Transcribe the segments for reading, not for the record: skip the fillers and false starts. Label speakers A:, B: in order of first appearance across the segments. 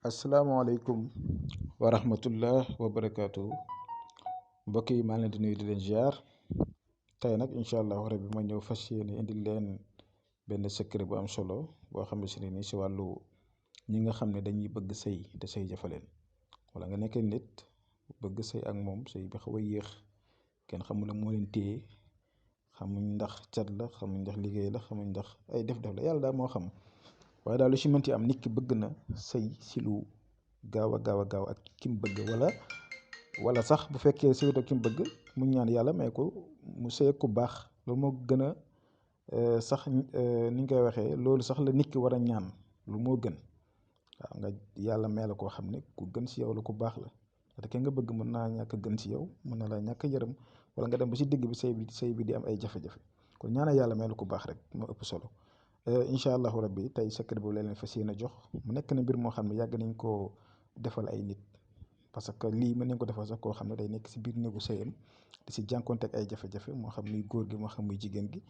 A: asalaamaaleykum wa rahmatullah wa barakaatu mbokk yi maa ngi leen di nuyu di leen ziar tey nag incha allahu rabbi ma ñëw fas yéene indil leen benn secret bu am solo boo xam ne si ni si wàllu ñi nga xam ne dañuy bëgg sëy te sëy jafaleen wala nga nekk nit bëgg sëy ak moom sëy bi xaw a yéex kenn xamul la moo leen téye xamuñ ndax cat la xamuñ ndax liggéey la xamuñ ndax ay def-def la yàlla daal moo xam. waaye daal lu ci mënti am nit ki bëgg na sëy si lu gaaw a gaaw ak ki mu bëgg wala sax bu fekkee sëyut ak ki mu bëgg mu ñaan yàlla may ko mu sëy ku baax loolu moo gën a sax ni ñu koy waxee loolu sax la nit ki war a ñaan lu moo gën waaw nga yàlla may la koo xam ne ku gën si yow la ku baax la te ki nga bëgg mën naa ñàkk gën si yow mën na laa ñàkk yërëm wala nga dem ba si digg bi sëy bi di am ay jafe-jafe kon ñaanal yàlla may la ku baax rek moo ëpp solo. incha allahu rabbi tey secret boobu la leen fas yéene jox mu nekk na mbir moo xam ne yàgg nañ koo defal ay nit parce que lii mën nañ ko defal sax koo xam ne day nekk si biir néegu sëyam di si jànkonteeg ay jafe-jafe moo xam muy góor gi moo xam muy jigéen gi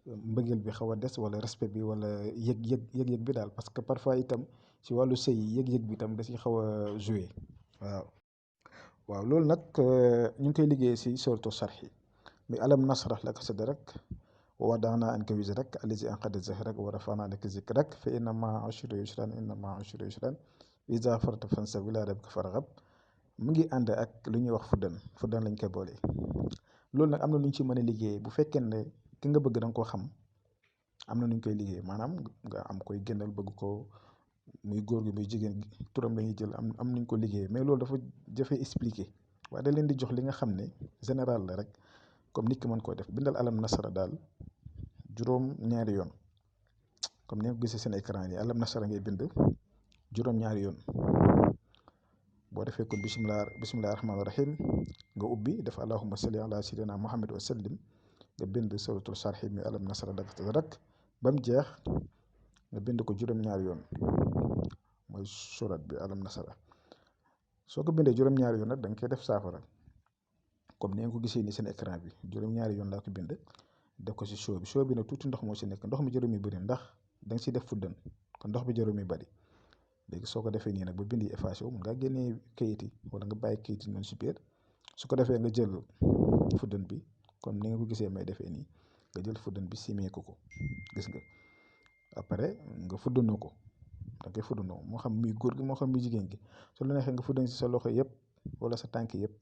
A: mbëggeel bi xaw a des wala respect bi wala yëg-yëg bi daal parce que parfois itam si wàllu sëy yëg-yëg bi itam da si xaw a joué waaw loolu nag ñu ngi koy liggéey si sortu sarxi mi alam nasrah laka sadrak wa wada'na anka wizrak allazi anqada zahrak wa rafa'na laka zikrak fa inna ma'a usri yusran inna ma'a usri yusran iza faragta fansab ila rabbika farghab mu ngi ànd ak lu ñuy wax fuddan lañ koy boole. loolu nag am na lu ñu ci mën a liggéey bu fekkee ne ki nga bëgg da nga koo xam am na nu ñu koy liggéey maanaam nga am koy génnal bëgg ko muy góor gi muy jigéen gi turam la ñuy jël am nuñ ko liggéey mais loolu dafa jafe expliquer waaye da leen di jox li nga xam ne général la rek comme nit ki mën koo def bindal alam nasara daal juróom ñaari yoon comme ni nga ko gisee seen écran yi alam nasara ngay bind juróom ñaari yoon boo defee ko bisimilah rahmaani rahim nga ubbi def allahumma salli ala sayyidina muhammad wa sallim nga bind suratul sarxi mi alam nasara rek ba mu jeex nga bind ko juróom ñaari yoon mooy surat bi alam nasara soo ko bindee juróom ñaari yoon nag da nga koy def saafara comme ni nga ko gisee ni seen écran bi juróom ñaari yoon laa ko bind def ko si show bi nag tuuti ndox moo si nekk ndox mi juróomi bëri ndax da nga siy def fuddan kon ndox bi juróomi bëri léegi soo ko defee nii nag ba bind yi effacé wu mun ngaa génnee kayit yi wala nga bàyyi kayit yi noonu si biir su ko defee nga jël fuddan bi comme ni nga ko gisee may defee nii nga jël fuddan bi simee ko gis nga après nga fuddanoo ko da ngay fuddanoo moo xam muy góor gi moo xam muy jigéen gi su la neexee nga fuddan si sa loxo yëpp wala sa tànk yëpp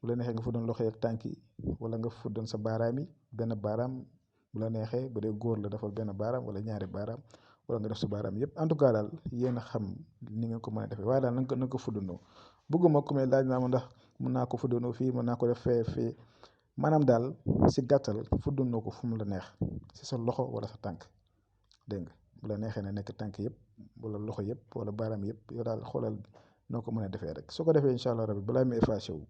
A: bu la neexee nga fuddan loxo ak tànk yi wala nga fuddan sa baaraam yi benn baaraam bu la neexee bu dee góor la defal benn baaraam wala ñaari baaraam wala nga def sa baaraam yëpp en tout cas daal yéen a xam ni ngeen ko mën a defee waaye daal na nga ko fuddanoo bëgguma ku may laaj naa ma ndax mën naa ko fuddanoo fii mën naa ko def fee maanaam daal si gàttal fuddanoo ko fu mu la neex si sa loxo wala sa tànk dégg nga bu la neexee na nekk tànk yëpp wala loxo yëpp wala baaraam yëpp yow daal xoolal noo ko mën a defee rek soo ko defee incha allah rabbi balaa muy effacé wu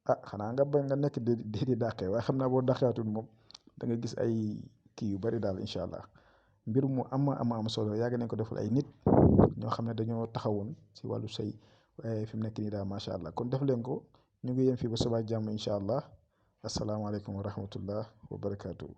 A: xanaa nga ba nga nekk di dàqee waaye xam naa boo dàqeetul moom da nga gis ay kii yu bari daal incha allah mbir mu am solo yàgg nañ ko defal ay nit ñoo xam ne dañoo taxawoon si wàllu sëy waaye fi mu nekk nii daal macha allah kon def leen ko ñu ngi yem fii ba suba jàmm incha allah asalaamaaleykum wa rahmatullah wa barakaatu.